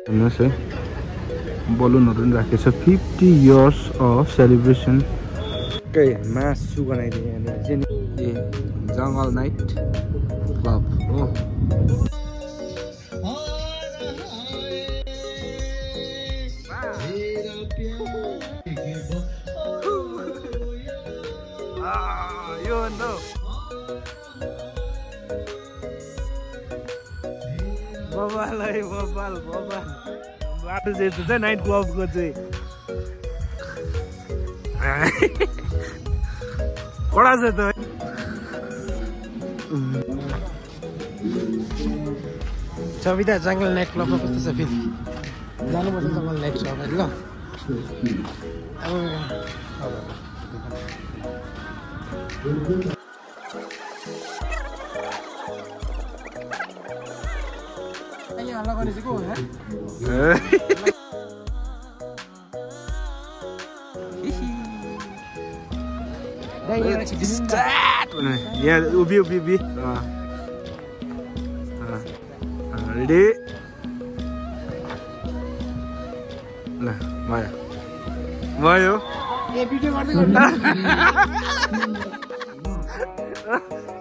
हेर्नुहोस् है बलुनहरु पनि राखेको छ 50 इयर्स अफ सेलिब्रेसन कै मासु बनाइदिए यहाँनिर चाहिँ नि जंगल नाइट क्लब हो यो नो बबाल है बबाल बबाल बाटो चाहिँ नाइट क्लबको चाहिँ कडा छ त सविता जंगल नाइट क्लबमा कस्तो छ फेरि जानुपर्छ जंगल नाइट क्लब ल हल्ला गर्ने चाहिँ को हो यहाँ उभि रेडी ल भयो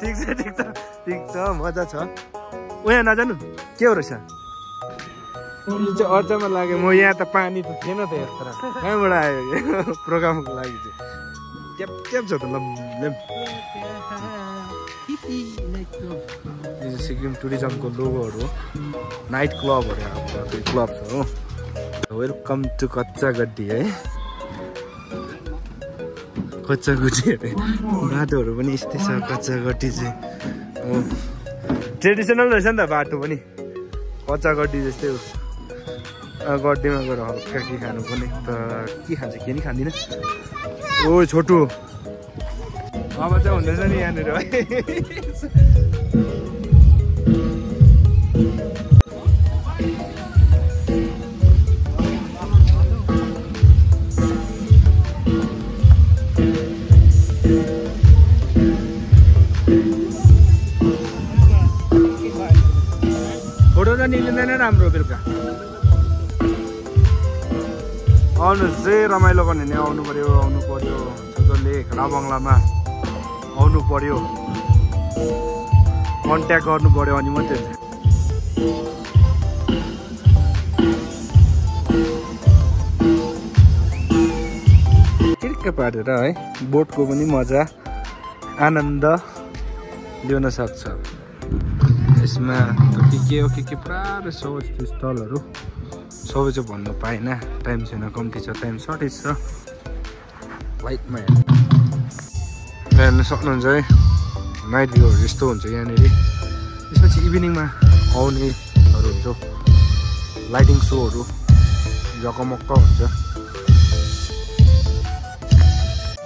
ठिक छ मजा छ उहाँ नजानु के हो रहेछ अझमा लाग्यो म यहाँ त पानी त थिएन त यत्र कहाँबाट आयो प्रोग्रामको लागि चाहिँ क्याप छ त लम्लेम सिक्किम टुरिज्मको लोगोहरू हो नाइट क्लबहरू क्लब छ हो वेलकम टु कच्चा गड्डी है कच्चा गड्डी अरे बाटोहरू पनि यस्तै छ कच्चा गड्डी चाहिँ ट्रेडिसनल रहेछ नि त बाटो पनि कच्चा गड्डी जस्तै हो गड्डीमा गएर हल्का के खानु पनि त के खान्छ के नि खाँदिन ओ छोटो अब चाहिँ हुँदैछ नि यहाँनिर है फोटो त निक्लिँदैन राम्रो बेलुका आउनुहोस् चाहिँ रमाइलो गर्ने नि आउनु पर्यो छोटोले खडा बङ्गलामा आउनु पर्यो कन्ट्याक्ट गर्नु पर्यो अनि मात्रै चिर्क पारेर है बोटको पनि मजा आनन्द लिन सक्छ यसमा के पुरा रहेछ यस्तो स्थलहरू सबै चाहिँ भन्नु पाएन टाइम छैन कम्ती छ टाइम सर्टेज छ लाइटमा हेर्नु सक्नुहुन्छ है नाइट भ्यूहरू यस्तो हुन्छ यहाँनिर त्यसपछि इभिनिङमा आउनेहरू हुन्छ लाइटिङ सोहरू जकमक्क हुन्छ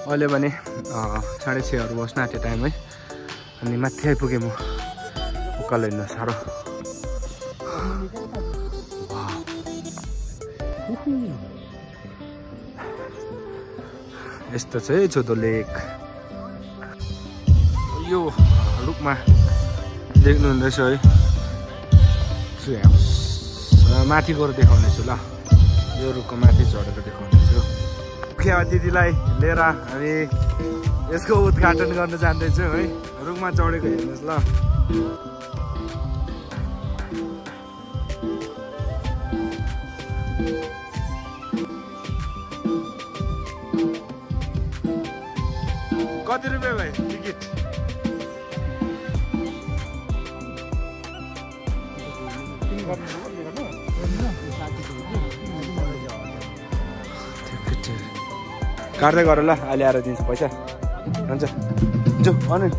अहिले भने 6:30 बस्न आँट्यो टाइम है अनि माथि आइपुगेँ म उकालो हिँड्न साह्रो यस्तो चाहिँ छोटो लेक यो रुखमा देख्नु हुँदैछ है माथि गएर देखाउनेछु ल यो रुखको माथि चढेर देखाउनेछु मुखिया अतिथिलाई लिएर हामी यसको उद्घाटन गर्न जाँदैछौँ है रुखमा चढेको हेर्नुहोस् ल कति रुपियाँ भाइ टिकट काट्दै गर ल अहिले आएर दिन्छु पैसा हुन्छ जो अनिल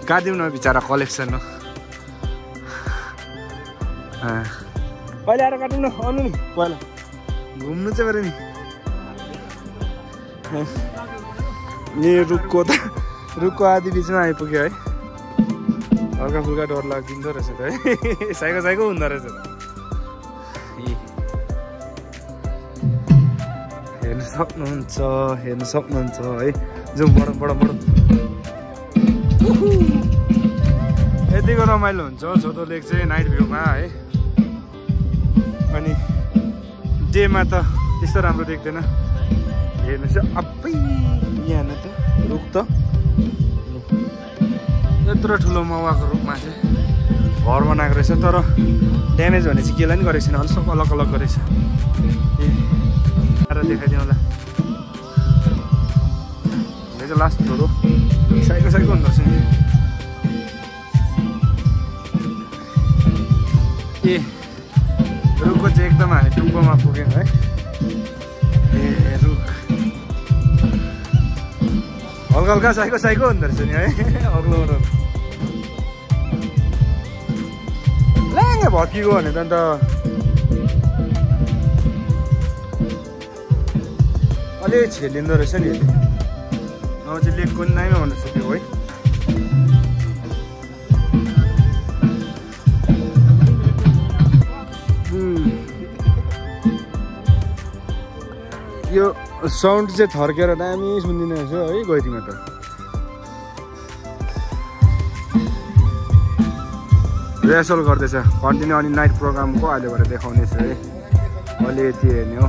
काटिदिउँ न बिचरा कलेक्सन हो कहिले आएर काटौँ न अनु नि पहिला घुम्नु चाहिँ पऱ्यो नि रुखको आधी बिचमा आइपुग्यो है हल्का फुल्का डर लाग्दिँदो रहेछ त है साइको हुँदो रहेछ त हेर्नु सक्नुहुन्छ है जाउँ बढ यतिको रमाइलो हुन्छ छोटो लेक चाहिँ नाइट भ्यूमा है। अनि डेमा त त्यस्तो राम्रो देख्दैन। हेर्नुहोस् अबै यहाँ त रुख त यत्रो ठुलो मौवाको रुखमा चाहिँ घर बनाएको रहेछ। तर ड्यामेज भने चाहिँ केलाई पनि गरेको छैन, अलिक सब अलग अलग गरेको छ। ए देखाइदिउँ होला। यो चाहिँ लास्ट फ्लोर हो। साइको साइको हुँदो रहेछ नि। ए रुखको चाहिँ एकदम हामी टुप्पोमा पुग्यौँ है। ए रुख हल्का हल्का साइको साइको हुँदो रहेछ नि है। अग्लो ल्याङ्गे भत्किएको भने त अन्त अलि छेलिँदो रहेछ नि। अब चाहिँ लेकको नाइमा भन्नु सक्यो है। यो साउन्ड चाहिँ थर्केर दामी सुनिदिने रहेछ है गैरीमा त। रिहर्सल गर्दैछ कन्टिन्यू। अनि नाइट प्रोग्रामको अहिले भएर देखाउने छ है। अहिले यति हेर्ने हो।